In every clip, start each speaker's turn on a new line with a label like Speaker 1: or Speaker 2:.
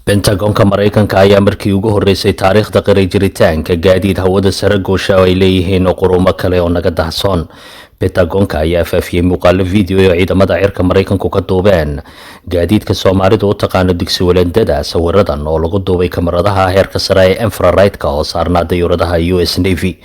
Speaker 1: Pentagonka Maraykanka ayaa markii ugu horeysay taariikhda qiray jiritaanka gaadiid hawada sare goosha oo ay leeyihiin quruumo kale oo naga dahsoon. Pentagonka ayaa faafiyey muuqaalo video oo ciidamada cirka Maraykanku ka duubeen gaadiidka Soomaalidu u taqaano digsi waleendada. Sawiradan oo lagu duubay kamaradaha heerka sare ee infrared-ka oo saarnaa dayuuradaha US Navy.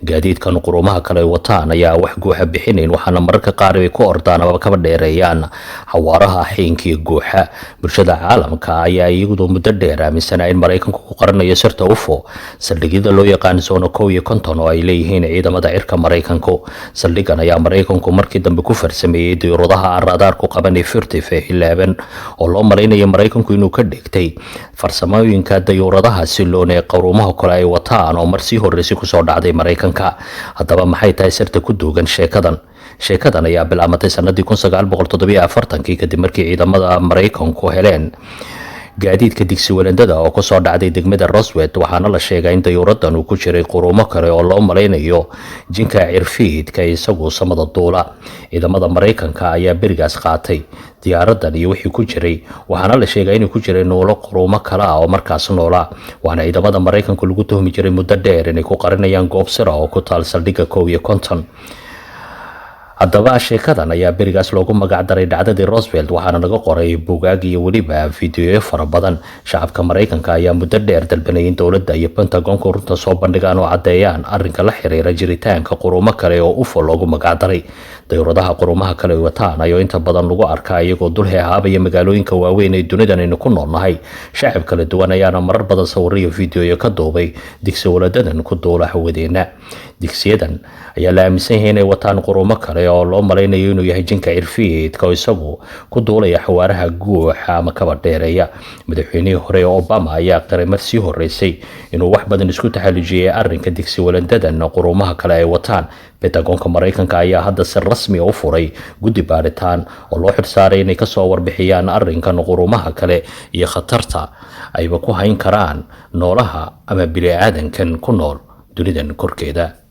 Speaker 1: Gaadiidkan quruumaha kale ay wataan ayaa wax guuxa bixinayn, waxaana mararka qaar ay ku ordaan amaba kaba dheereeyaan xawaaraha xiinkii guuxa. Bulshada caalamka ayaa iyaguna muddo dheer aaminsanaa in Maraykanku ku qaranayo sirta UFO saldhigyada loo yaqaan Zone 51 oo ay leeyihiin ciidamada cirka Maraykanku. Saldhigan ayaa Maraykanku markii dambe ku farsameeyey dayuuradaha aan raadaarku qaban ee furtive ee xilaaban, oo loo malaynayo Maraykanku inuu ka dhigtay farsamooyinka dayuuradaha si loon ee qaruumaha kale ay wataan oo mar sii horreysay kusoo dhacday Maraykanka. Haddaba, maxay tahay sirta ku duugan sheekadan? Sheekadan ayaa bilaamatay sanadii 1947-kii, kadib markii ciidamada Maraykanku heleen gaadiidka digsi walandada oo kusoo dhacday degmada Roswell, waxaana la sheegaa in dayuuradan uu ku jiray quruumo kale oo loo malaynayo jinka cirfiidka isagu samada duula. Ciidamada Maraykanka ayaa berigaas qaatay diyaaradan iyo wixii ku jiray, waxaana la sheegaa inuu ku jiray nuulo quruumo kale ah oo markaas noolaa, waxaana ciidamada Maraykanku lagu tuhmi jiray muddo dheer inay ku qarinayaan goob sira oo ku taal saldhigga 51. Haddaba, sheekadan ayaa berigaas loogu magacdaray dhacdadii Roswell, waxaana laga qoray bugaag iyo weliba fiidiyoyo fara badan. Shacabka Maraykanka ayaa muddo dheer dalbanayay in dowladda iyo Pentagonku runta soo bandhigaan oo caddeeyaan arrinka la xiriira jiritaanka quruumo kale oo UFO loogu magacdaray. Dayuuradaha quruumaha kale ay wataan ayaa inta badan lagu arkaa iyagoo dul heehaabaya magaalooyinka waaweyn ee dunidan aynu ku noolnahay. Shacab kala duwan ayaana marar badan sawirro iyo fiidiyoyo ka duubay digsi waladadan ku duula hawadeenna. Digsiyadan ayaa la aaminsan yahay inay wataan quruumo kale oo loo malaynayo inuu yahay jinka cirfiidka oo isagu ku duulaya xawaaraha guuxa ama kaba dheereeya. Madaxweynihii hore ee Obama ayaa qiray mar sii horeysay inuu wax badan isku taxallujiyey arrinka digsi walandadan quruumaha kale ay wataan. Pentagonka Maraykanka ayaa hadda si rasmi u furay guddi baaritaan oo loo xilsaaray inay kasoo warbixiyaan arrinkan quruumaha kale iyo khatarta ayba ku hayn karaan noolaha ama bini-aadankan ku nool dunidan korkeeda.